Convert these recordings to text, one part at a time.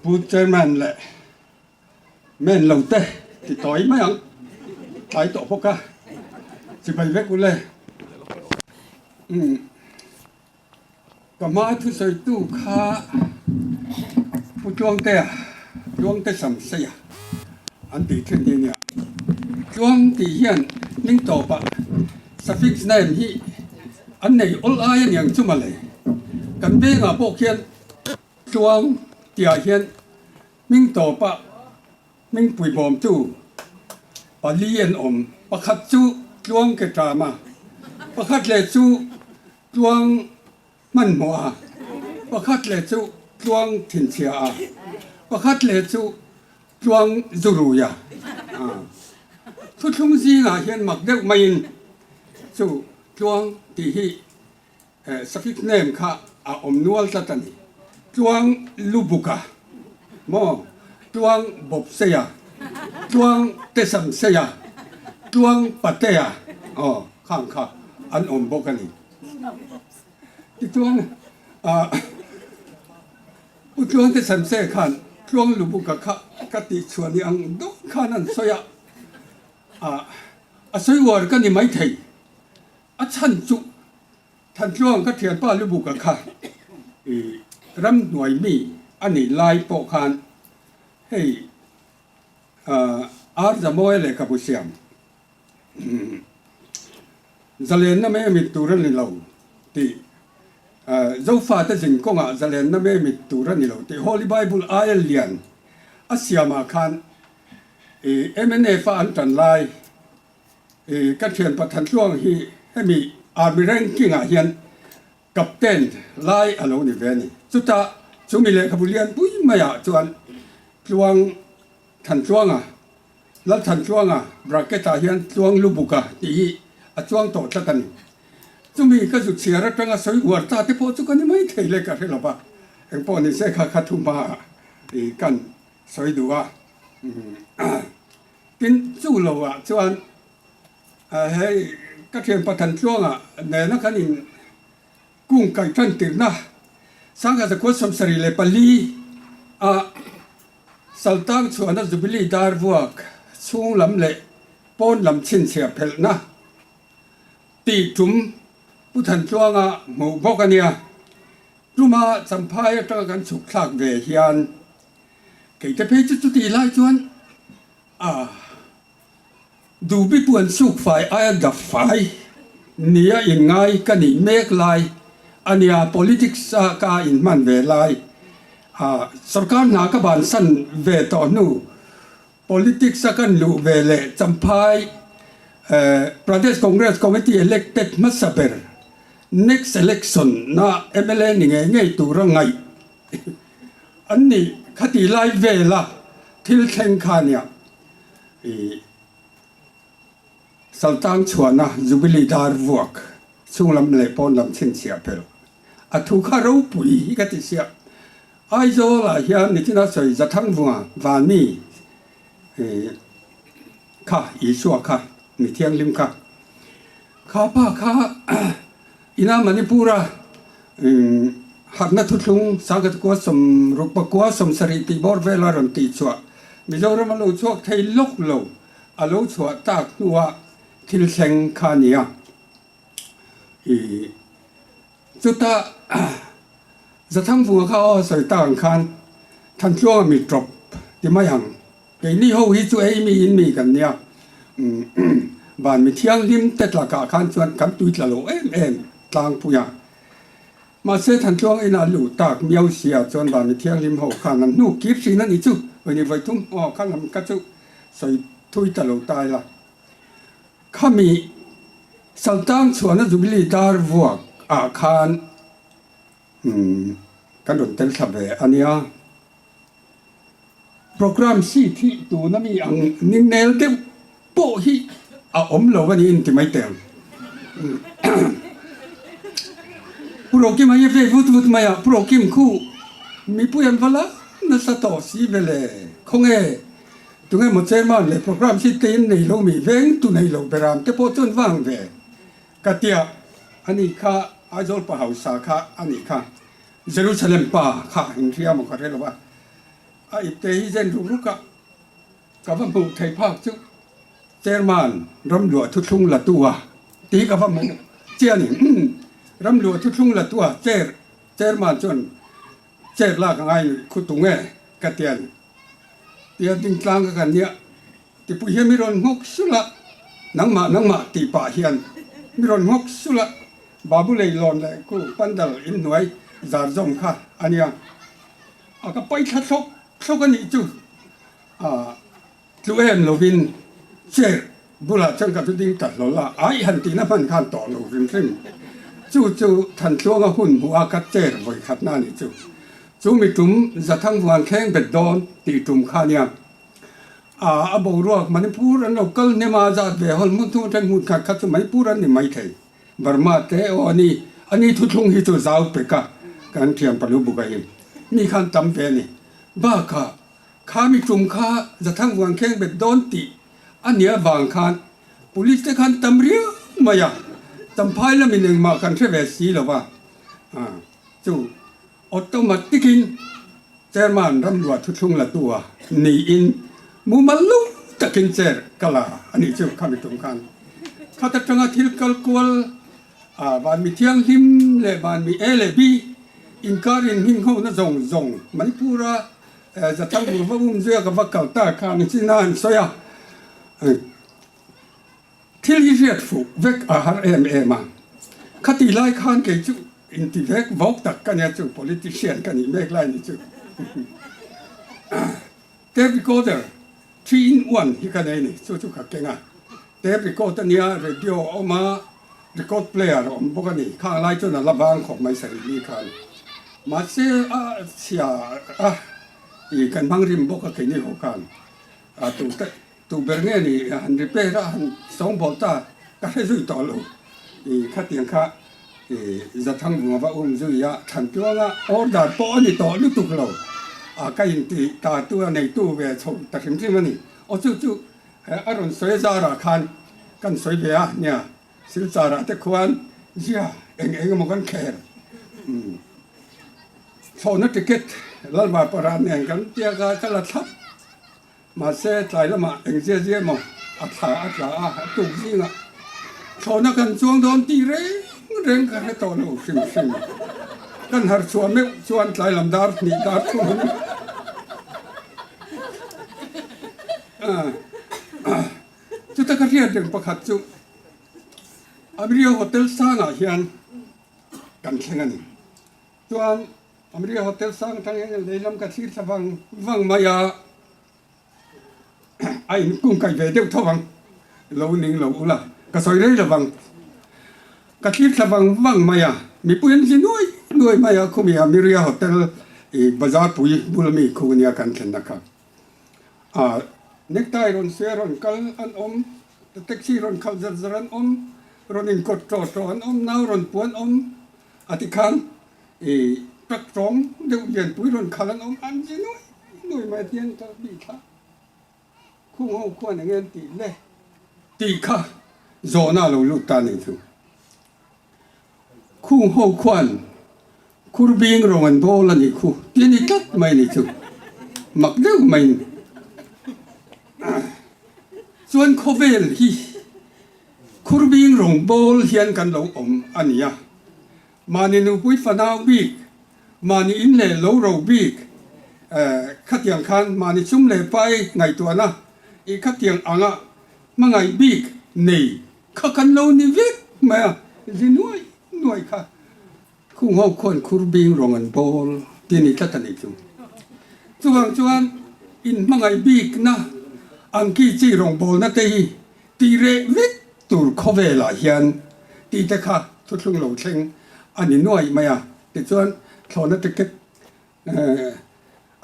Pu Chairman leh Men lo te ti tawi mai ang tlai tawh bawk a, chibai vek u le. Umm ka hma thusawitu kha Pu Tluangtea, Tluangte Samseia an tih thin hi nia. Tluang tih hian hming tawpah suffix name hi an nei awl ai aniang chu mawle. Kan vengah pawh khian Tluang tihah hian Hming tawpah hmingpui bawmtu pali an awm. Pakhat chu Tluang ke ṭam a, pakhat leh chu Tluang hmanhmawh a, pakhat leh chu Tluang thinchhia a, pakhat leh chu Tluang zurui a. Thuthlung zingah hian mak deuh maiin chu Tluang tih hi Suffix name kha a awm nual tlat a ni. Tluang Lubuka maw, Tluang Bawpseia, Tluang Tesamseia, Tluang Patea aw khang kha an awm bawk a ni. Tichuan Pu Tluang Tesamseia khan Tluang Lubuka kha ka tihchhuah ni ang dawk khan an sawi a, a sawi uar ka ni maithei. A chhan chu Thantluang ka thianpa Lubuka kha i ramhnuai mi a nih lai pawh khan hei Ar Zamawia lehkhabu siam zalenna mai a mit tur a ni lo tih Zofate zin kawngah zalenna mai a mit tur a ni lo tih Holy Bible aia lian a siamah khan i mnf a an tan lai I ka thianpa Thantluang hi hemi Army ranking ah hian Captain lai a lo ni ve a ni. Chutah chumi lehkhabu lian pui maiah chuan Tluang Thantluanga, Lal Thantluanga bracket ah hian Tluang Lubuka tih hi a chuang tawh tlat a ni. Chumi ka zu chhiar atanga sawi uar ta te pawh chu ka ni mai thei le ka hre lo va, engpawh ni se kha kha thu hmaah i kan sawi duh a. Tin, chu lo ah chuan hei ka thianpa Thantluanga nena kan in kung kaih tan tirhna Sangha 1974 a Saltang chhuahna Jubilee dar vuak chhung lam leh pawn lam chhinchhiah phelhna tih tum Pu Thantluanga hmuh bawk a nia. Tuma Champhai atanga kan chhuk thlak ve hian Keite phei chu chutih lai chuan a duhbi puan suk fai aia dap fai nia inngai ka nih mek lai a nia, politics a ka inhman ve lai a sorkar hna ka bansan ve tawh hnu politics a kan luh ve leh Champhai Pradesh Congress Committee elected hmasa ber next election na mla ni ngei ngei tura ngaih An nih khati lai vela thil thleng kha nia i Saltang chhuahna Jubilee dar vuak chhung lam leh pawn lam chhinchhiah phel a thu kha ropui hi ka ti sia. Aizawl ah hian nichina sawi Zathangvunga Vani i kha Isua kha mi thianghlim kha kha pa kha Ina Manipur-a harhna thuthlung 1969 tih bawr vela rawn tih chhuah Mizoram a lo chhuak thei lawk lo, a lo chhuah tak hnua thil thleng kha a ni a. Chutah Zathangvunga kha aw sawi tak ang khan Thantluanga mi tawp ti mai ang. Keini ho hi chu ei mi in mi kan nia, van mi thianghlim te tlakah khan chuan kan tui tla lo em em tlangpui a. Mahse Thantluang ina luh tak miau sia chuan van mi thianghlim ho khan an hnu kir thin a ni chu, vawi vawi thum aw kha lam ka chu sawi thui ta lo ta ila. Khami Saltang chhuahna Jubilee dar vuak ah khan kan rawn tel thla ve a nia. Programme sheet hi tuna mi ang ningnel deuh pawh hi a awm lo a ni inti mai teh ang. Pu Rokim a hi ve vut vut mai a, Pu Rokim khu mipui an va la nasa tawh si ve le, khawnge tunge maw chairman leh programme sheet te in nei lo mi veng tu nei lo beram te pawh chuan vang ve ka tia a ni kha Aizawl pa hausa kha a nih kha Jerusalem pa kha inhria maw ka hre lo a. A ipte hi zen ruk ruk a, ka va hmuh thei phak chu Chairman Ramluah thuthlung la tu a tih ka va hmuh chiah a ni. Ramluah thuthlung la tu a chair Chairman chuan chair lak a ngai khu tung e ka ti a ni. Tia ding tlang ka kan nia tipui hian mi rawn nghawk sulh a, nangmah nangmah tih pah hian mi rawn nghawk sulh a, Babu leilawn leh khu pandal inhnuai zar zawm kha a nia. A ka pai thla thlawk thlawk a nih chu a tlu em lovin chair bulah chuan ka thu ding ta hlawl a, ai han tihna hman khan tawh lo hrim hrim. Chu chu Thantluanga hun hmuh a ka chair vawi khatna a nih chu. Chu mi tum Zathang vuan thleng bet dawn tih tum kha nia. A a boruak Manipur an lo kal hnem a, zat ve hawl hmun thung atang hmun khat khat chu Manipur an ni maithei. Burma te aw a ni, a ni thuthlung hi chu zau pek a kan thiam palu buk a hi mi khan tam ve a ni. Bakah kha mi tum kha Zathang vuan kheng bet dawn tih a nia vang khan Police te khan tam riau mai a, Champhai lamin engmah kan hre ve si lo va, chu automatic in Chairman Ramluah thuthlung la tu a niin mumal lo takin chair ka la a nih chu khami tum khan. Khat atanga thil kal kual a van mi thianghlim leh van mi A leh B inkar in hming ho na zawng zawng Manipur a Zathang bur va um zuia ka va kal ta khan chin a an sawi a. Thil hi hriat fuh vek a har em em a, khati lai khan kei chu inti vek vawk tak ka nia chu politician ka nih mek lai ni chu. Tape recorder 3 in 1 hi ka nei ni, chu chu ka keng a, tape record a nia, radio a awm a, record player a awm bawk a ni, khang lai chuan a la vang khawp mai sarih ni khan. Mahse a chhia a, ih kan hmang rim bawk a keini ho khan a tu te. Tu ber nge ni han repair a han sawngbawl ta ka hre zui tawh lo. I khatiang kha i Zathang vunga va um zui a thlan tluanga order pawh a ni tawh lutuk lo. A ka inti ta tu a neitu ve chho ta hrim hrim a ni. Aw chu chu a rawn sawi zarah khan kan sawi ve a nia Silchar ah te khuan zia eng eng emaw kan khel. Thlawhna ticket Lalvapara nen kan tiak a ka la thlap. Mahse, tlai lamah eng zia zia emaw a thla a tla a, a tuk zingah thlawhna kan chuang dawn tih reng reng ka hre tawh lo hrim hrim. Kan harh chhuah meuh chuan tlai lam dar hnih dar thum a ni. Chuta ka hriat reng pakhat chu Amiria Hotel sangah hian kan thleng a ni. Chuan Amria Hotel sang atang hian lei lam ka thlir thla vang vang mai a, a in kung kai ve deuh tho ang, lo ning lo ula ka sawi rei lo vang. Ka thlir thla vang vang mai a, mipui an hli nuai nuai mai a, khumi Amiria Hotel i bazar pui bul ami khu ania kan thlenna kha. A necktie rawn suia rawn kal an awm, taxi rawn khalh zar zar an awm, rawn inkawt ṭawh ṭawh an awm, nau rawn puan awm, A ti khan i tak tawng deuh lianpui rawn khalh an awm an zi nuai nuai mai hian ka bih thla khung ho khuan eng nge an tih le tih kha zawhna a lo lut ta nih chu. Khung ho khuan khur bing rawng an bawl a nih khu ti a ni tlat mai nih chu mak deuh maiin chuan khawvel hi Khurbing rawngbawl hian kan lo awm a ni a, mahni nupui fanau bik, mahni in leh lo ro bik, khatiang khan mahni chum leh pai ngaihtuahna i khatiang anga hmangaih bik nei kha kan lo ni vek mai a, zi nuai nuai kha Khung ho khuan khurbing rawng an bawl ti ni tlat a nih chu. Chuvang chuan inhmangaih bikna ang ki chi rawngbawlna te hi tih reh vek tur khawvelah hian tih te kha thuthlung lo thleng a ni nuai mai a. Tichuan thlawhna ticket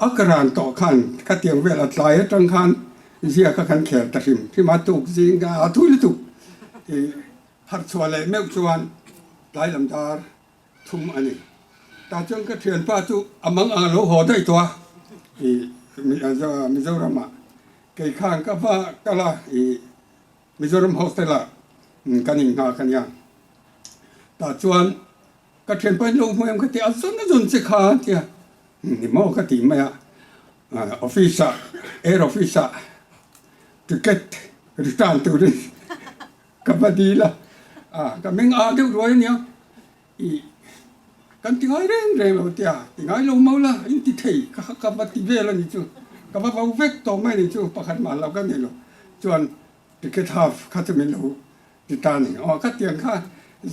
a ka ran tawh khan khatiang vel a tlai atang khan zia kha kan khel ta hrim hrim a, tuk zing a thui lutuk i Harh chhuah leh meuh chuan tlai lam dar thum a ni. Tah chuan ka thianpa chu a mang ang a lo haw daih tawh a, i Mizoramah kei khan ka va kal a, i Mizoram hostel ah kan inghak a nia. Tah chuan ka thianpa in lo hmu em ka ti a, a zawn a zawn che kha a tia, ni maw ka ti mai a. Office ah Air Office ah ticket return turin ka va dil a, ka meng a deuh ruai ania i kan ti ngai reng reng lo tia ti ngai lo mau la in ti thei ka ka va ti vel a ni chu ka va vo vek tawh mai a ni chu pakhat mah lo ka nei lo chuan ticket half kha chu min lo ti ta a ni aw ka tiang kha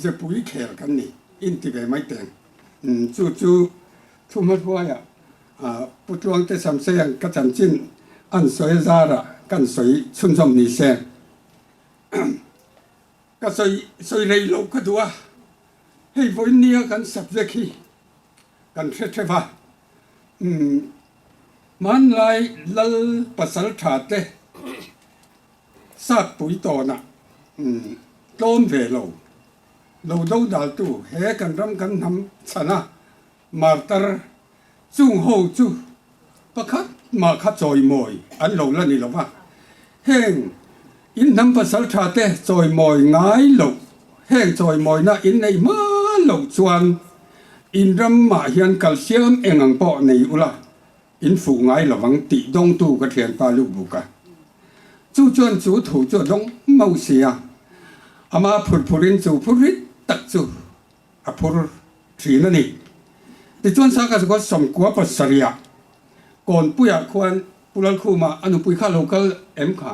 zepui khel kan ni in ti ve mai teng chu chu thu hmahruaiah Pu Tluangte Samseiang ka chanchin an sawi zarah kan sawi chhunzawm ni se. Ka sawi sawi rei loh ka duh a, hei vawiin nia kan subject hi kan hre theuh a, hmanlai lal pasal tha te satpui tawnah tlawm ve lo, lo dodaltu he kan ram kan hnam chhana Martar chung ho chu pakhat mah kha chawimawi an lo la ni lo va, heng in hnam pasal tha te chawimawi ngai loh, heng chawimawina in neih hma loh chuan in ram mah hian kalsiam eng ang pawh nei ula in fuh ngai lo vang tih dawngtu ka thianpa Lubuka chu chuan chu thu chu a dawng mau si a, ama phur phurin chu phur rit tak chu a phur thin a ni. Tichuan Saka chu khaw sawmkua pasarihah Kawnpuiah khuan Pu Lalkhuma a nupui kha lo kal em kha?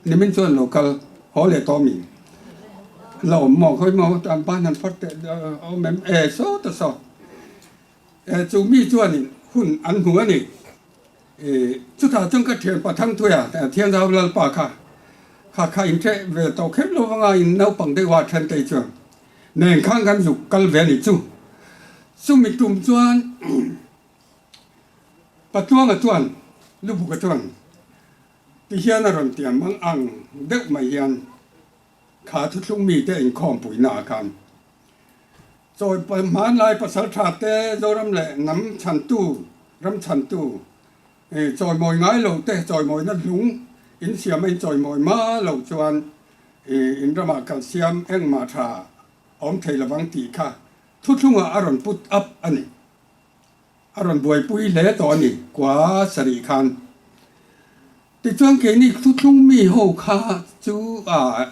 Nimin chuan lo kal haw leh tawh mi? La awm maw? Khawi maw tan ban han far teh awm em? E saw ta saw. E chu mi chuanin hun an hmu a ni. E chutah chuan ka thian Pathangthuia Thianzau Lalpa kha kha kha inhreh ve tawh kher lo vanga in naupang deuh a then te chuan Nen khan kan zuk kal ve a ni chu. Chumi tum chuan Patluanga chuan Lubuka chuan ti hian a rawn tiam ang ang deuh mai hian kha thuthlung mite inkhawmpui naah khan chawi hmanlai pasal tha te Zoram leh hnam chhantu ram chhantu chawimawi ngai lo te chawimawina lung insiam a inchawimawi hma lo chuan I in ramah kalsiam engmah tha a awm thei lovang tih kha thuthlungah a rawn put up a ni. A rawn buaipui hle tawh a ni kua sarih khan. Tichuan keini thuthlung mi ho kha chu a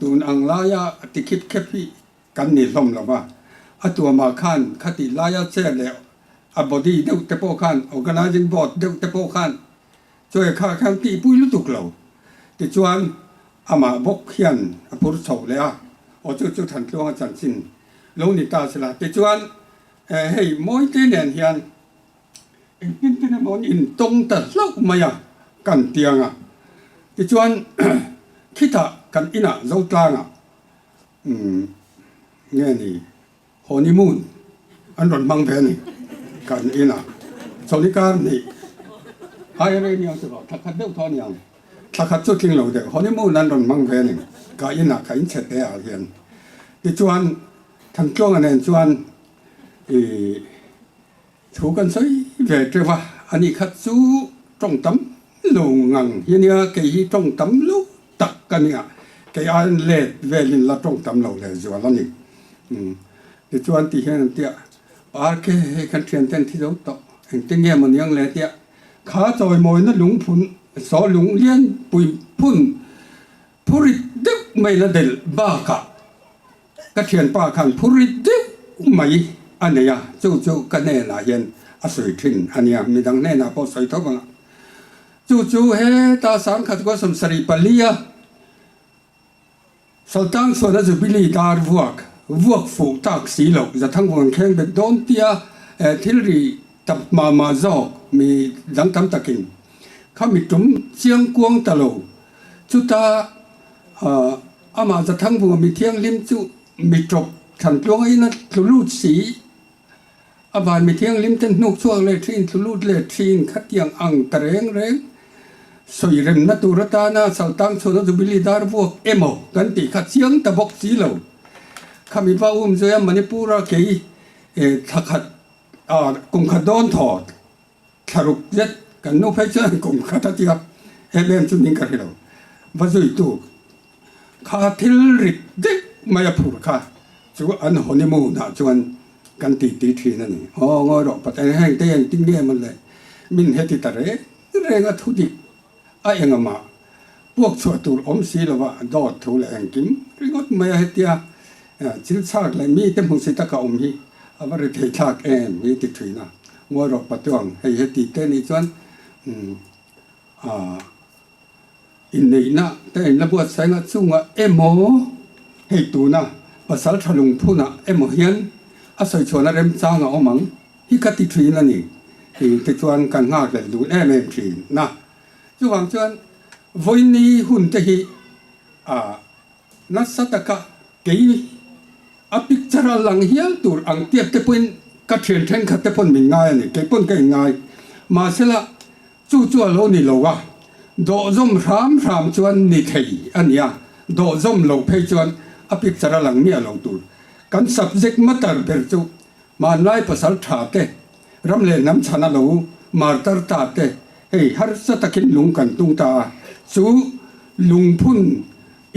tun ang laia ti khip khep hi kan ni hlawm lo va. A tuamah khan khatih laia chair leh a body deuh te pawh khan organising board deuh te pawh khan chawi kha khan tihpui lutuk lo. Tichuan Amah bawk hian a phur chho leh a, aw chu chu Thantluanga chanchin lo ni ta sela. Tichuan hei Mawite nen hian engtin tin emaw an intawng ta hlauh mai a, kan tiang a. Tichuan khitah kan inah Zotlangah umm nge ni honeymoon an rawn hmang ve a ni kan inah. Chawlhikar hnih hai rei niang chu rawh, thla khat deuh thaw niang. Thla khat chu tling lo deuh honeymoon an rawn hmang ve a ni ka inah ka inchhe te ah hian. Tichuan Thantluanga nen chuan ih thu kan sawi ve teuh a, ani khat chu tawng tam lo ngang hi ania kei hi tawng tam lo tak ka nia kei aiin let velin la tawng tam lo leh zual a ni. Tichuan ti hian an tia RK hei kan thian ten thi zo tawh engtin nge maw niang le tia Kha chawimawina lungphun saw lung lian pui phun phurit deuh mai la delh bakah ka thianpa khan phurit deuh mai a nei a, chu chu ka hnenah hian a sawi thin a nia, midang hnenah pawh sawi tho vang a. Chu chu heta sangkhat kua 74 a Saltang chuan a Jubilee dar vuak vuak fuh tak si loh Zathangvuan kheng bet dawn tia thil ri tap mah mah zawk mi dang tam takin kha mi tum chiang kuang ta lo. Chuta amah Zathangvunga mi thianghlim chu mi tawp thlan tluang a ina tlu lut si. A van mi thianghlim ten hnuk chhuak leh thin, thlu lut leh thin khatiang ang ta reng reng sawi remna tur atana saltang chhuahna Jubilee dar vuak emaw kan tih kha chiang ta bawk si lo. Khami va um zuia Manipur-a kei thla khat kum khat dawn thaw thla ruk zet kan nu phei chuan kum khat a tia em em chu min ka hre lo. Va zuitu Kha thil rit deuh mai a phur kha chu an honeymoon ah chuan kan titi thin a ni. Aw ngawi rawh Pathian heng te engtin nge mawn le? Min heti ta reng reng a thudik a engahmah puak chhuah tur awm si lova dawt thu leh engkim ringawt mai a hetia thil chhak leh mite hmuhsi taka awm hi a va ri thei thlak em hi ti thin a, ngawi rawh patuang hei heti te nih chuan aah inneihna te in la buatsaih nga chungah emaw hei tuna pasal tha lungphunah emaw hian a sawi chhuahna remchang a awm ang hi ka ti thin a ni tih te chuan kan nghak leh dun em em thin a. Chuvang chuan vawiini hun te hi ah nasa taka kei a picture a lang hial tur ang tiat te pawhin ka thian thenkhat te pawn min ngai a ni, kei pawn ka inngai. Mahsela chu chu a lo ni lo a, dawhzawm hram hram chuan ni thei a ni a, dawhzawm loh phei chuan a picture a lang miah lo tur. Kan subject matter ber chu Hmanlai pasal tha te, ram leh hnam chhan a lo martar ta te, hei harsa takin lung kan tung ta a, chu lungphun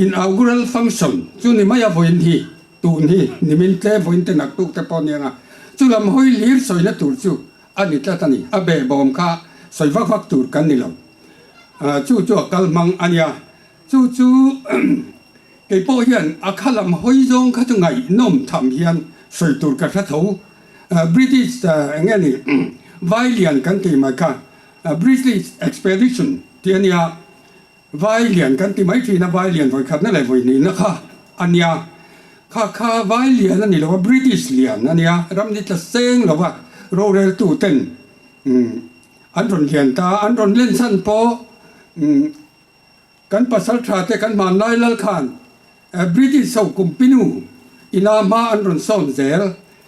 inaugural function chu ni mai a vawiin hi, tun hi nimin tle vawiin te naktuk te pawh nia nga, chu lam hawi hlir sawina tur chu a ni tlat a ni, a behbawm kha sawi vak vak tur kan ni lo, chu chu a kal hmang a nia, chu chu. Kei pawh hian a kha lam hawi zawng kha chu ngaihnawm tham hian sawi tur ka hre tho. British eng nge ni vai lian kan tih mai kha British Expedition tih a nia, vai lian kan ti mai thin a, vai lian vawi khatna leh vawi hnihna kha a nia. Kha kha vai lian a ni lo a, British lian a nia, ram ni tla seng lo va roreltu ten an rawn lian ta a, an rawn len chhan pawh Kan pasal tha te kan hmanlai lal khan British ho kumpinu ina hma an rawn sawn zel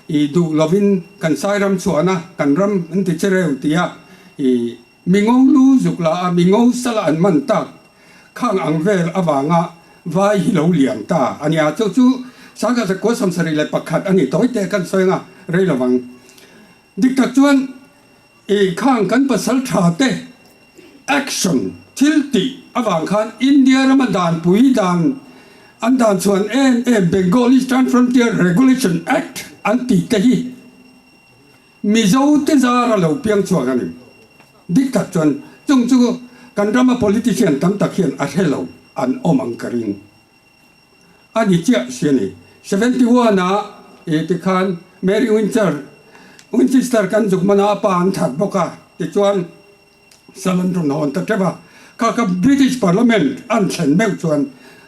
i duh lovin kan Sairam chhuahna kan ram an ti che reu tia i mingo lu zuk la a mingo sala an man tak khang ang vel avanga vai hi lo lian ta a nia. Chu chu Sangha zakua 71 a ni tawi te kan sawi anga rei lovang. Dik tak chuan i khang kan pasal tha te action thil tih avang khan India rama danpui dan an dan chhuan em em Bengal Eastern Frontier Regulation Act an tih te hi Mizo te zara lo piang chhuak a ni. Dik tak chuan chung chu kan rama politician tam tak hian a hre lo an awm ang ka ring. A ni chiah si a ni. 71 ah i tikhan Mary Winchar, Winchester kan zuk hman a, a pa an that bawk a, tichuan sal an rawn hawn ta teuh a. Kha kha British Parliament an thlen meuh chuan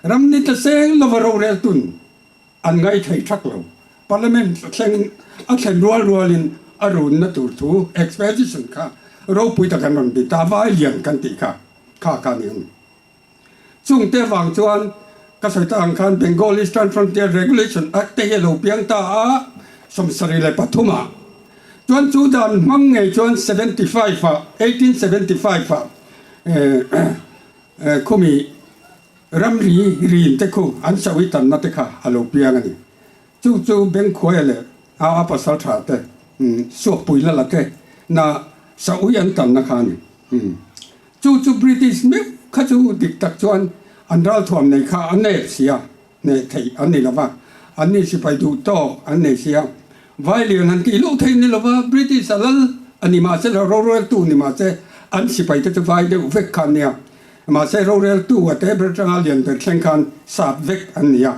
ram ni ta seng lova rorel tun an ngai thei thak lo. Parliament thleng a thlen rual rualin a runna tur thu expedition kha ropui tak an rawn ti ta, vai lian kan tih kha, kha kha a ni ang. Chungte avang chuan ka sawi tak ang khan Bengal Eastern Frontier Regulation Act te hi a lo piang ta a, 73 ah. Chuan chu dan hmang ngei chuan 75 ah, 1875 ah khumi ramri rin te khu an sawi tanna te kha a lo piang a ni. Chu chu Bengkhuaia leh a a pasal tha te suakpui la la te na sawi an tanna kha a ni. Chu chu British meuh kha chu dik tak chuan an ralthuam nei kha a nep si a, hneh theih an ni lo va, an ni sipai duh tawk an nei si a. Vai lian han tih loh theih ni lo va, British a lal a ni mahse la roreltu ni mahse an sipai te chu vai deuh vek kha an nia. Mahse roreltu a te ber atanga lian ber thleng khan sap vek an ni a,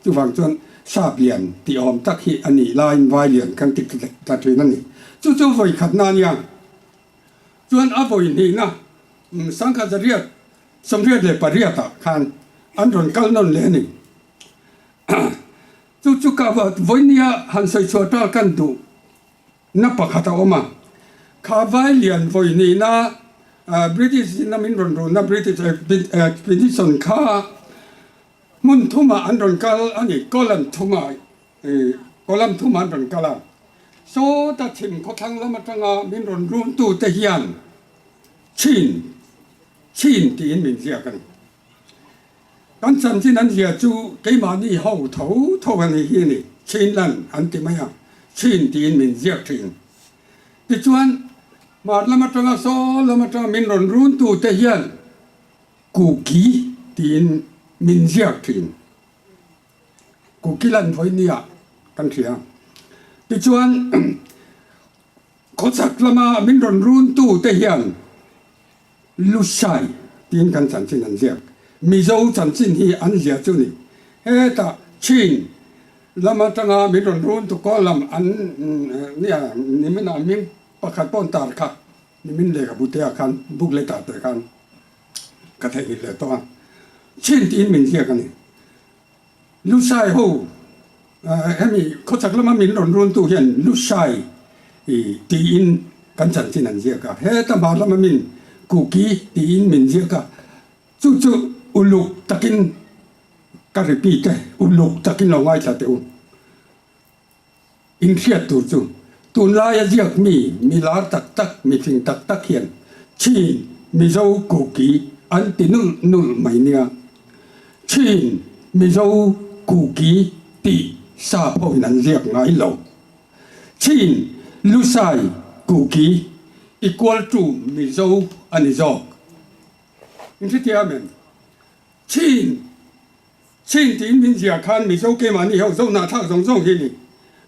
chuvang chuan sap lian tih awm tak hi a nih laiin vai lian kan ti ta thin a ni. Chu chu vawi khatna a nia. Chuan a vawi hnihna Sangkhat zariat 88 ah khan an rawn kal nawn leh a ni. Chu chu ka vawinia han sawi chhuah tal kan duh na pakhat a awm a. Kha vai lian vawi hnihna British in a min rawn runna British Expedition kha hmun thumah an rawn kal a ni. Column thumah Column thumah an rawn kal a. Sawta chhim khawthlang lam atanga min rawn rûntute hian chhin, chhin tiin min ziak a ni. Kan chanchin an ziah chu keimahni ho tho tho a ni hi a ni, Chinland an ti mai a, chhin tiin min ziak thin. Tichuan, hmar lam atanga saw lam atanga min rawn rûntute hian Kuki tiin min ziak thin. Kukilan vawinia kan hria. Tichuan. Khawchhak lama min rawn runtu te hian Lushai tiin kan chanchin an ziak. Mizo chanchin hi an ziah chu ni. Hetah Chin lam atanga min rawn runtu kawl lam an nia niminah hming pakhat pawh an tar kha nimin lehkhabu te ah khan booklet ah te khan ka theihnghilh leh tawh a. Chin tiin min ziak a ni. Lushai ho hemi khawchhak lama min rawn runtu hian Lushai tiin kan chanchin an ziak a, heta hmar lama min Kuki tiin min ziak a, chu chu uluk takin ka repeat e, uluk takin lo ngaithla teh u. Inhriat tur chu tunlaia ziak mi, mi lar tak tak, mi fing tak tak hian Chin, Mizo, Kuki an ti nulh nulh mai nia. Chin, Mizo, Kuki tih sap hoin an ziak ngai lo. Chin, Lusai, Kuki equal to Mizo a ni zawk. Inhrethiam em? Chin. Chin tiin min ziah khan Mizo keimahni ho Zohnahthlak zawng zawng hi ni.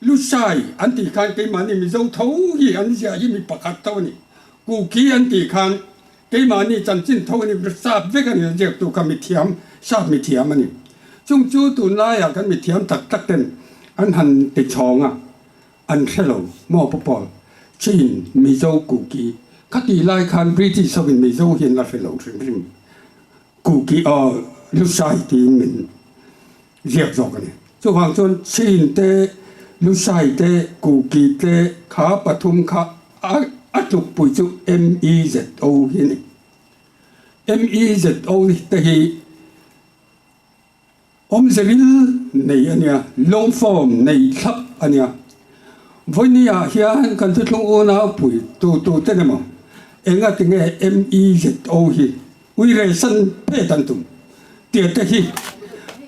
Lushai an tih khan keimahni Mizo tho hi an ziah hi mi pakhat tho a ni. Kuki an tih khan keimahni chanchin tho a ni, sap vek a ni a ziaktu kha mithiam, sap mithiam a ni. Chung chu tunlaiah kan mithiam tak tak ten an han ti chhawng a, an hre lo maw Pu Paul? Chin, Mizo, Kuki kha tih lai khan British hovin Mizo hi an la hre lo hrim hrim. Kuki aw Lushai tiin min ziak zawk a ni. Chuvang chuan Chin te, Lushai te, Kuki te kha pathum kha a tlukpui chu MEZO hi a ni. MEZO te hi Awmze ril nei a nia, long form nei thlap a nia. Vawinia hian kan thuthlung unau pui tu tu ten emaw enga tinge MEZO hi uire san phet an tum tia te hi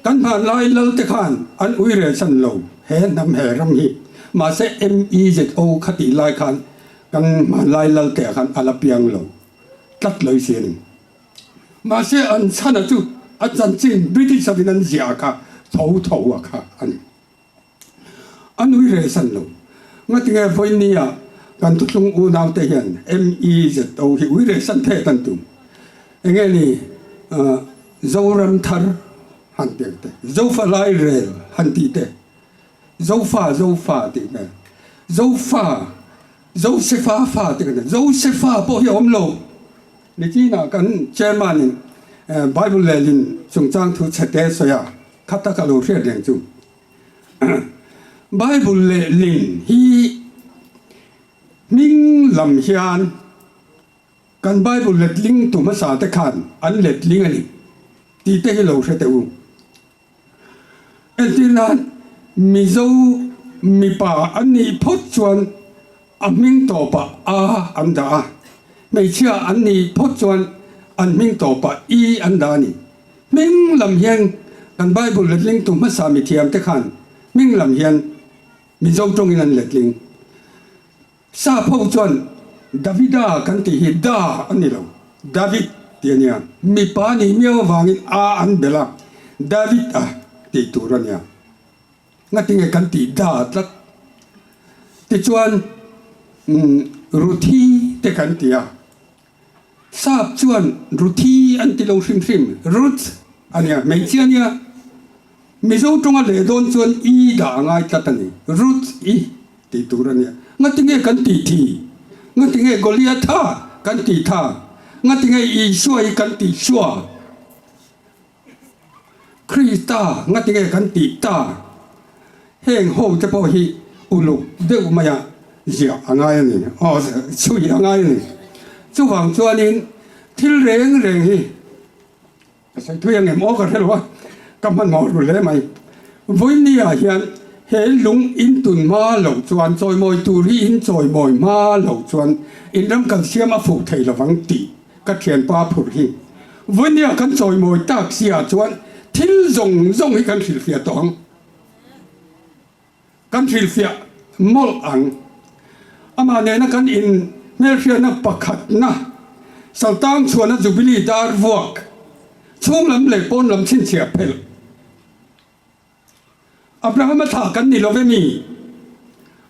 kan hmanlai lal te khan an uire san lo he hnam he ram hi mahse MEZO kha tih lai khan kan hmanlai lal te ah khan a la piang lo tlat loi si a ni. Mahse an chhana chu a chanchin British hovin an ziah kha tho tho a kha a ni. A nui reh san lo. Ngatinge vawinia kan thuthlung unaute hian MEZO hi ui reh san thet an tum. Enge ni Zoram thar han ti ang te, Zofa lairel han tih te, Zofa Zofa tih hmel, Zofa Josefa fa tih kan ti, Josefa pawh hi a awm lo. Nitinah kan Chairman in Bible lehlin chungchang thu chhete sawi a, kha tak a lo hriat reng chu. Bible lehlin hi hming lam hian kan Bible letling tu hmasa te khan an letling a ni tih te hi lo hre teh u. Entir nan Mizo mipa an nih phawt chuan a hming tawpah a an dah a, hmeichhia an nih phawt chuan an hming tawpah i an dah a ni. Hming lam hian kan Bible letlingtu hmasa mithiamte khan hming lam hian Mizo tawngin an letling. Sap ho chuan Davida kan tih hi Da a ni lo, David tih a nia. Mipa nih miau avangin A an belh a, David a tih tur a nia. Ngatinge kan tih Da tlat? Tichuan Ruthi te kan ti a, Sap chuan Ruthi an ti lo hrim hrim, Ruth a nia, hmeichhia a nia. Mizo tawnga leh dawn chuan i dah a ngai tlat a ni, Ruth i tih tur a nia. Ngatinge kan tih thi? Ngatinge Goliatha kan tih tha? Ngatinge Isua hi kan tih sua? Krista ngatinge kan tih ta? Heng ho te pawh hi uluk deuh maia ziah a ngai a ni, aw chhui a ngai a ni. Chuvang chuanin thil reng reng hi ka sawi thui ang em aw ka hre lo a, ka hmanhmawh ru hle mai. Vawinia hian he lung in tun hma loh chuan chawimawi tur hi in chawimawi hma loh chuan in ram kan siam a fuh thei lovang tih Ka thianpa phur hi vawinia kan chawimawi tak si ah chuan thil zawng zawng hi kan hrilhfiah tawh ang. Kan hrilhfiah mawlh ang. Amah nena kan in hmelhriatna pakhatna Saltang chhuahna Jubilee dar vuak chhung lam leh pawn lam chhinchhiah phelh. Abrahama thlah kan ni lo ve mi?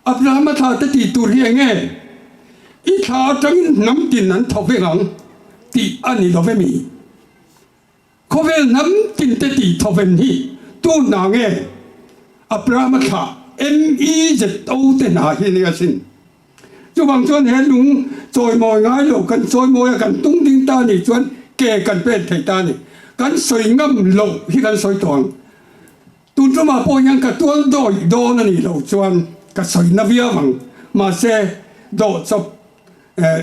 Abrahama thlah te tih tur hi eng nge? thla atangin hnam tin an thaw vek ang tih a ni lo ve mi? Khawvel hnam tin te tih thawven hi tu hna nge? Abrahama thlah MEZO te hna hi a ni asin. Chuvang chuan he lung chawimawi ngai lo kan chawimawi a kan tung ding ta nih chuan ke kan pen thei ta a ni. Kan sawi ngam loh hi kan sawi tawh ang. Tun tumah pawh hian ka tual dawih dawn a nih loh chuan ka sawi na viau ang. Mahse, dawh chawp,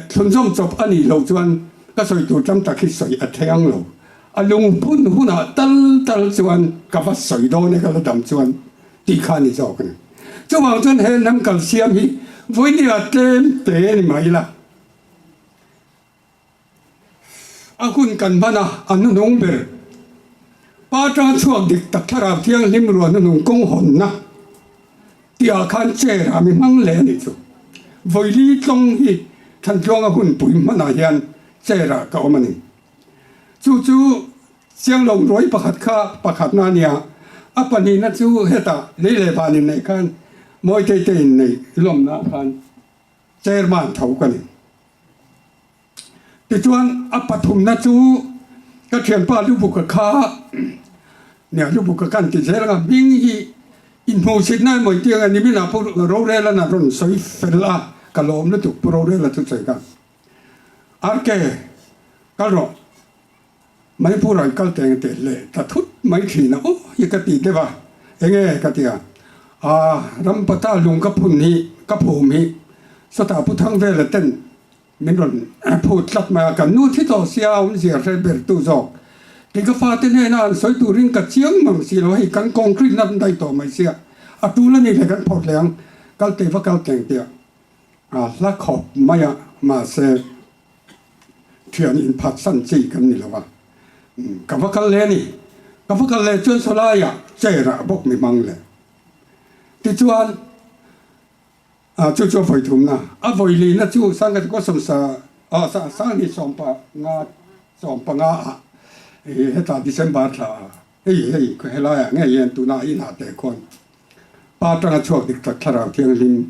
thlunzawm chawp a nih loh chuan ka sawi tur tam tak hi sawi a theng lo. A lungphun hunah tal tal chuan ka va sawi dawn e ka la dam chuan tih kha a ni zawk a ni. Chuvang chuan he hnam kalsiam hi vawinia tlem te a ni mai la. A hun kan hman a, a hnuhnung ber. Pa tanga chhuak dik tak Thlarau Thianghlim ruah hnuhnung kawng hawnna tihah khan chair ah mi hmang leh a nih chu. Vawili tlawng hi Thantluanga hunpui hmanah hian chair ah ka awm a ni. Chu chu Chianglo ruai pakhat kha pakhatna a nia, a pahnihna chu hetah lei leh van inneih khan Mawitei te inneih lawmna ah khan chairman tho ka ni. Tichuan a pathumna chu ka thianpa Lubuka kha nia Lubuka kan ti zel anga hming hi inhmuhsitna emaw inti anga niminah Pu Rorelana rawn sawi fel a, ka lawm lutuk Pu Rorela chu sawi ka. RK, kal rawh. Manipur ah i kal teng teh leh ta thut mai thin a aw hi ka ti deuh a, enge ka ti a, aa Rampata lung ka phun hi ka phum hi sawtah Pu Thangvela ten min rawn phut tlat mai a, kan nu thi tawh sia awmzia hre ber tu zawk kei ka fate hnena an sawi turin ka chiang mang si lo hei kan concrete na an daih tawh mai sia a tul a ni leh kan phawrh leh ang kal teh va kal teng teh a hla khawp mai a mahse Thian inphatsan chi kan ni lo a, ka va kal leh a ni. Ka va kal leh chuan sawlaiah chair ah bawk mi hmang leh. Tichuan, chu chu a vawi thumna, a vawi lihna chu Sangha Khaw sawmsa, Sangni sawmpa nga sawmpanga ah hetah December thla ah hei hei helaiah ngei hian tunah inah teh khawn pa atanga chhuak dik tak Thlarau Thianghlim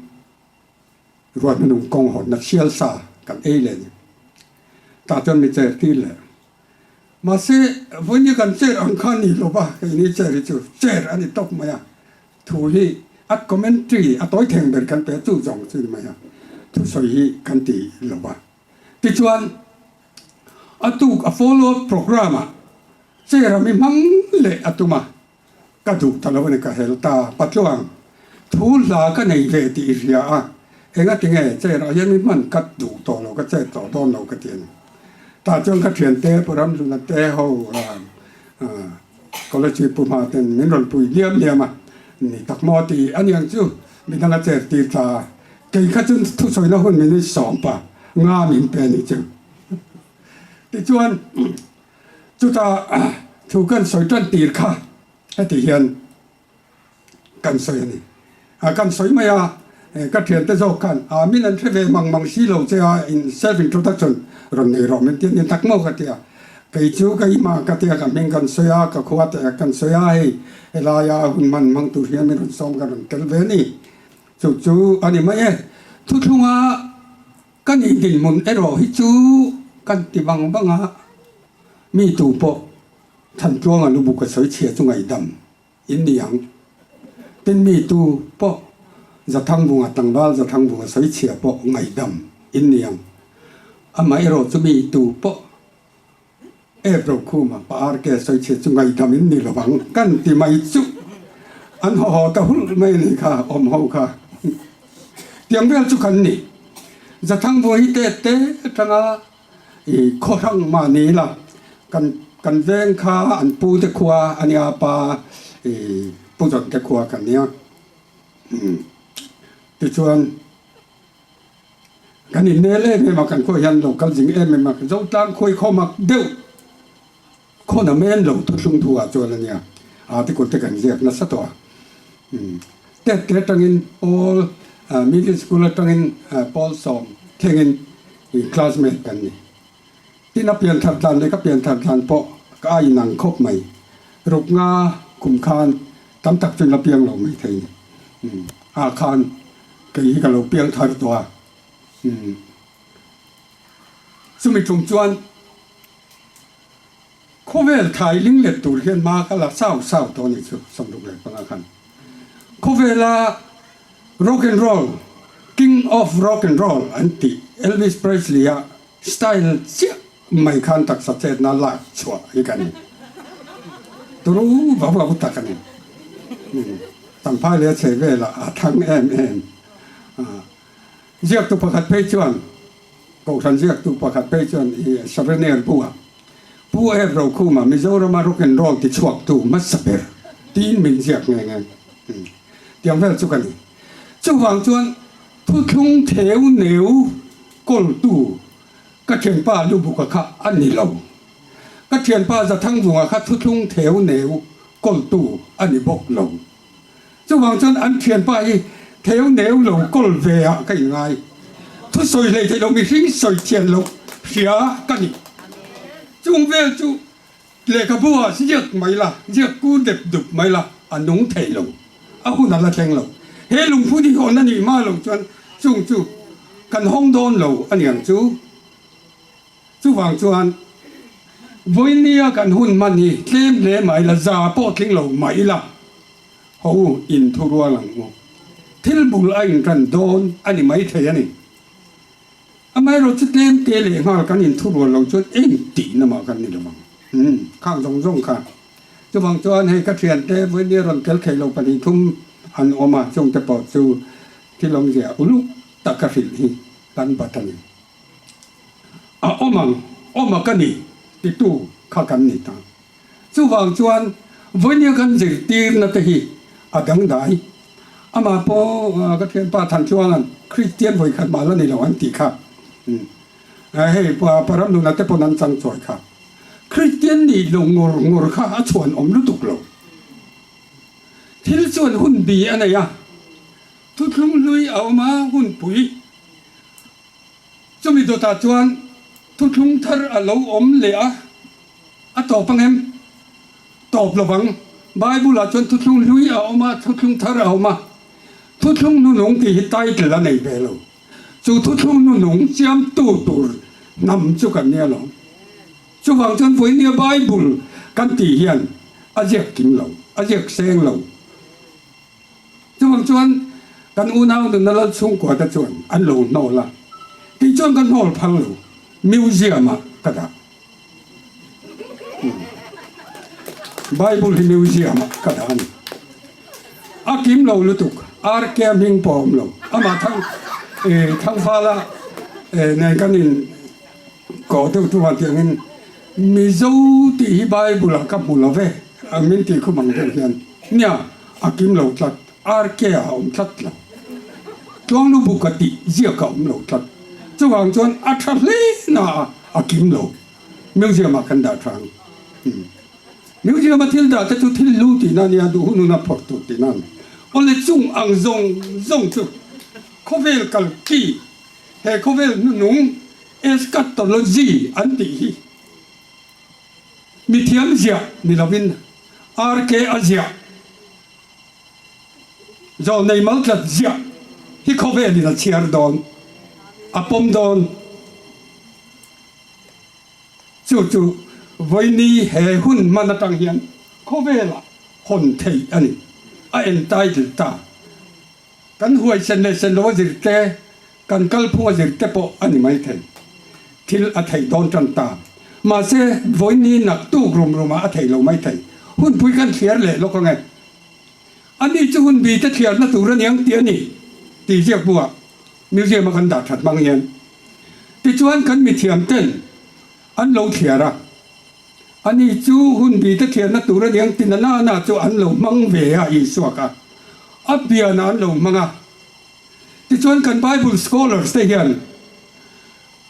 Ruat hmanung kawng hawnna sial sa kan ei leh a ni. Tah chuan mi chair tir leh. Mahse, vawiin kan chair ang kha a ni lo va, keini chair hi chu chair a ni tawp mai a. Thu hi a commentary a tawi theng ber kan pe a, chu zawng chu a ni mai a. Thusawi hi kan ti lo va. Tichuan, a tuk a follow up programme ah chair a mi hmang leh a tum a. Ka duh ta lo a ni ka hel ta patluang thu hla ka nei ve tih i hria a, enga tinge chair ah hian mi hman ka duh tawh lo ka chet tawh dawn lo ka ti a ni. Tah chuan ka thiante Pu Ramhluna te ho college Pu Hma ten min rawn pui liam liam a, ni tak maw tih a niang chu midang a chair tir ta a, kei kha chu thusawina hun min sawm pa nga min pe a nih chu. Tichuan. Chutah thu kan sawi tan tir kha heti hian kan sawi a ni. Kan sawi mai a, ka thiante zawk khan a min an hre ve mang mang si lo che a, in self introduction rawn nei rawh min ti a ni tak maw ka ti a. Kei chu ka ima ka ti a, ka hming kan sawi a, ka khua te kan sawi a, hei helaia hun hman hmang tur hian min rawn sawm ka rawn tel ve a ni. Chu chu a ni mai e. Thuthlunga Kan indinhmun erawh hi chu kan ti vang vang a, mi tu pawh Thantluanga lubuk a sawi chhia chu ngaihdam in ni ang. Tin mi tu pawh Zathangvunga tlangval Zathangvunga sawi chhia pawh ngaihdam in ni ang. Amah erawh chu mi tu pawh Ep Rokhuma pa RK sawi chhia chu ngaihdam in ni lo ang kan ti mai chu an haw haw ta hulh mai a nih kha awm ho kha tiang vel chu kan ni. Zathang vawi hi te te atanga i khaw hrang mah ni ila kan kan veng kha an pu te khua a nia pa i pu zawn te khua kan nia tichuan Kan innel em em a, kan khuaah hian lo kal zing em em a, Zotlang khuai khaw mak deuh khaw na men lo thuthlung thu ah chuan a nia, article te kan ziak nasa tawh a. Tet te atangin Paul middle school atangin Paul sawm thlengin classmate kan ni. Tin a pian thar tlan leh ka pian thar tlan pawh ka a inang khawp mai. Ruk nga kum khan tam tak chu la piang lo mai thei ni. Ah khan kei hi ka lo piang thar tawh a. Chumi tum chuan khawvel thai ling let tur hian hma ka la sau sau tawh a nih chu 65 khan. Khawvela rock and roll, king of rock and roll an tih Elvis Presley-a style chiah mai khan taksa chetna lak chhuah hi ka ni. Turu vau vau tak a ni. Champhai leh a chhe velah a thang em em. Ziaktu pakhat phei chuan, Kohhran ziaktu pakhat phei chuan i Souvenir bu-ah Pu Ep Rokhuma Mizorama rock and roll tichhuaktu hmasa ber tiin min ziak nghe nghe. Tiang vel chu ka ni. Chuvang chuan thuthlung theu neu kawltu ka thianpa Lubuka kha a ni lo. Ka thianpa Zathangvunga kha thuthlung theu neu kawltu a ni bawk lo. Chuvang chuan an thianpa hi theu neu lo kawl ve ah ka inngai. Thusawi hlei theih loh mihring sawi thian loh hria ka ni. Chung vel chu lehkhabu ah ziak mai la, ziak kur dep dup mai la, a nung thei lo. A hun a la thleng lo. He lungphun hi hawn a nih hma lo chuan chung chu kan hawng dawn lo a niang chu. Chuvang chuan vawinia kan hun hman hi tlem hle mai la, za pawh tling lo mah ila, haw u inthu rual ang u. Thil bul a inran dawn a ni mai thei a ni. Amaherawh chu tlem te leh nghal kan inthu rual lo chuan eng tihna mah kan ni lo ang. Umm, khang zawng zawng kha. Chuvang chuan hei ka thiante vawinia rawn tel thei lo 2 thum an awm a, chungte pawh chu thil awmzia uluk taka hrilh hi kan bat a ni. A awm ang, awm a ka ni titu kha kan ni ta. Chuvang chuan vawinia kan zirtirna te hi a dangdai. Amah pawh ka thianpa Thantluanga'n Kristian vawikhat mah la ni lo an tih kha. Hei Paramnuna te pawn an chang chawi kha. Kristian nih lo ngur ngur kha a chhuan awm lutuk lo. Thil chuan hun bi a nei a, thuthlung hlui a awm a, hunpui. Chumi dawtah chuan thuthlung thar a lo awm leh a, a tawp ang em? Tawp lo vang. Bible-ah chuan thuthlung hlui a awm a, thuthlung thar a awm a. Thuthlung nunung tih hi title a nei ve lo. Chu thuthlung nunung siamtu tur hnam chu kan nia lo. Chuvang chuan vawinia Bible kan tih hian a ziak kim lo, a ziak seng lo. Chuvang chuan kan unau nunna lal chhungkua te chuan an lo hnawl a, kei chuan ka hnawl phal lo, museum ah ka dah. Bible hi museum ah ka dah a ni. A kim lo lutuk, RK hming pawh a awm lo. Amah thang Thangfala nen kan in Koh deuh tu vang tiangin Mizo tih hi Bible ah ka hmu lo ve a min tih khum ang deuh hian nia a kim lo tlat RK ah a awm tlat lo Tluangnu bu ka tih ziak a awm lo tlat chuvang chuan a tha hle na a a kim lo Museum ah kan dah tha ang Museum a thil dah te chu thil hlu tihna ania duh hun hun a phawrh tur tihna a ni awle chung ang zawng zawng chu khawvel kalki He khawvel hnuhnung eschatology an tih hi mithiam ziah ni lovin RK a ziah, zawlnei maltlat ziah hi khawvelin a chhiar dawn, a pawm dawn. Chu chu vawiini he hun hman atang hian khawvelah hawn theih a ni, a entitled ta. Kan huaisen leh sen lo a zir te, kan kalphung a zir te pawh a ni maithei. Thil a theih dawn tan ta. Mahse, vawiini naktuk rum rumah a theih lo maithei. Hunpui kan thliar leh lawk ange. Ani chu hunbi te thliarna tur a niang tih a ni, tih ziak buah museum a kan dah that hmang hian. Tichuan kan mithiam ten an lo thliar a. Ani chu hunbi te thianna tur a niang ti na na na chu an lo hmang ve a Isua kha a pianah an lo hmang a. Tichuan kan Bible scholars te hian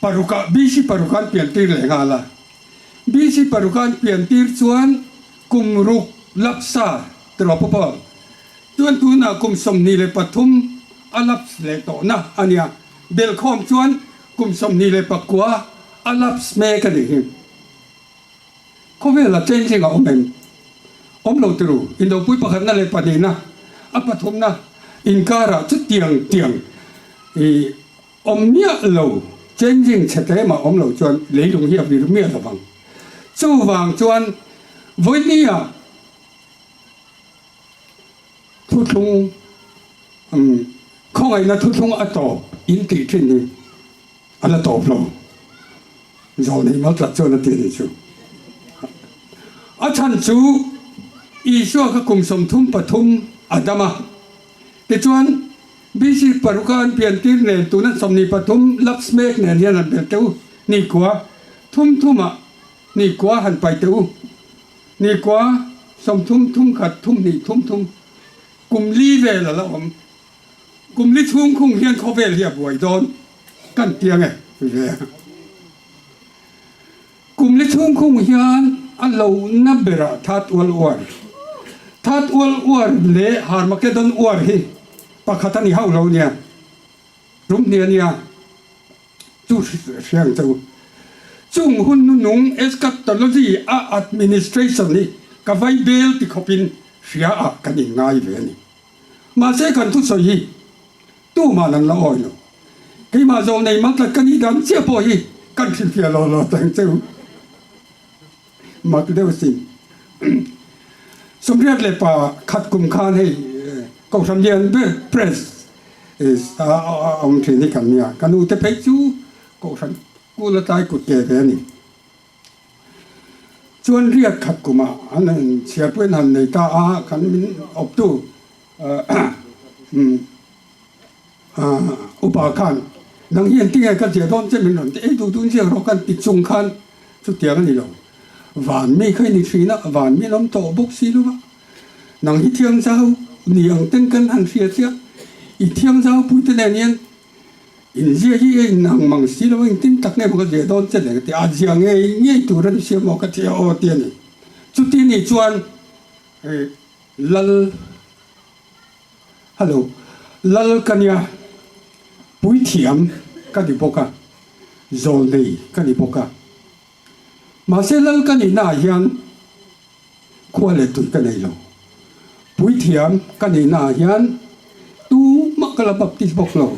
parukah BC parukah an piantir leh nghal a. BC parukah an piantir chuan kum ruk lapsa tiraw pawh pawh chuan tunah kum 23 a laps leh tawhna a nia. Belkhawm chuan kum 29 a laps mek a nih hi. Khawvela changing a awm em? Awm lo tiru, indopui pakhatna leh pahnihna, a pathumna inkarah chutiang tiang i awm miah lo. Changing chhe te mah awm lo chuan leilung hi a vir miah lo vang. Chuvang chuan vawinia thuthlung khawngaihna thuthlung a tawp in tih thin hi a la tawp lo. Zawlnei Maltlat chuan a ti a nih chu. A chhan chu Isua kha kum 33 a dam a, tichuan BC paruka an piantir nen tuna 23 laps mek nen hian han bel teh u, nikua thum thumah nikua han pai teh u, nikua 30 thum khat thum hnih thum thum kum li vel a la awm. Kum li chhung khung hian khawvel hi a buai dawn kan ti ange ve a. Kum li chhung khung hian a lohna berah Third World War, Third World War leh Harmageddon War hi pakhat a ni hauh lo nia, tum hnih a nia, chu hria ang che u. Chung hun nunung eschatology a administration hi ka vai bel ti khawpin hria ah kan inngai ve a ni. Mahse kan thusawi hi tuman an la awi lo. Keimah zawng nei mal tlat ka nih dan chiah pawh hi kan hrilhfiah lo lo teng che u. Mak deuh sin. 81 kum khan hei Kohhran lian ber Press a awm thin hi kan nia. Ka nu te phei chu Kohhran kul atlai kut ke ve a ni. Chuan riat khat kumah an han chhiarpuiin han nei ta a, kan min awptu upa khan nang hi engtinge ka ziah dawn che min rawn ti, ei duh duh ziak rawh kan ti chung khan chutiang a ni lo. Van mi kha i ni thin a, van mi an awm tawh bawk si lo va, nang hi thiangzau ni ang ten kan han hria chiah, i thiangzau puite nen hian Inzia hi a inang mang si lo a, engtin tak nge maw ka ziah dawn che le ka ti a, a zia ngei ngei tur a ni sia maw ka ti a aw ti a ni. Chuti ni chuan Lal, hello, Lal ka nia, puithiam ka ni bawk a, zawlnei ka ni bawk a. Mahse Lal ka nihnaah hian Khua leh tui ka nei lo. Puithiam ka nihnaah hian tumah ka la baptist bawk lo.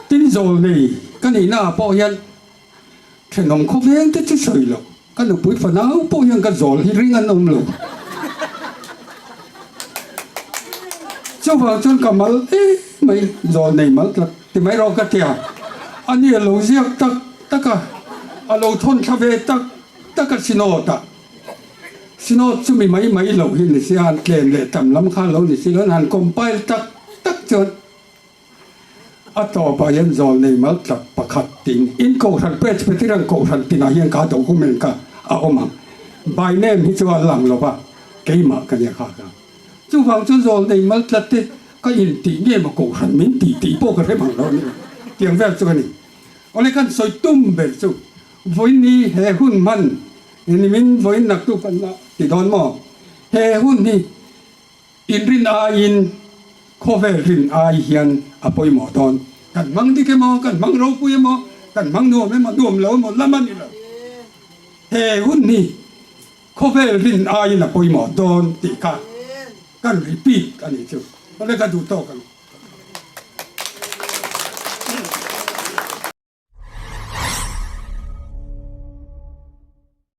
Tin zawl nei ka nihnaah pawh hian thenawm khawveng te chu sawi lo. Ka nupui fanau pawh hian ka zawl hi ring an awm lo. Chuvang chuan ka mal em mai, zawl nei mal tlat ti mai rawh ka ti a. Ani a lo ziak tak tak a, a lo thawn thla ve tak. Taka Synod ah Synod chu mi mai mai lo hi ni si a, han tlem leh tam lam kha lo ni si lo, han compile tak tak chuan a tawpah hian zawl nei mal tlat pakhat tin in kohhran Presbyterian kohhran tinah hian kha document kha a awm ang. By name hi chu a lang lo va, keimah ka nia kha kha. Chuvang chuan zawl nei mal tlat te ka intih nge maw kohhran min tih tih pawh ka hre mang lo a ni. Tiang vel chu a ni. Awle kan sawi tum ber chu Vawiin he hun hman nimin vawiin naktuk kan la ti dawn maw? He hun hi inrin aiin khawvel rin ai hian a pawimawh dawn. Kan hmang dik emaw, kan hmang ropui emaw, kan hmang nuam emaw, nuam lo emaw lam a ni lo. He hun hi khawvel rin aiin a pawimawh dawn tih kha kan repeat a nih chu. Awle ka duh tawk ang.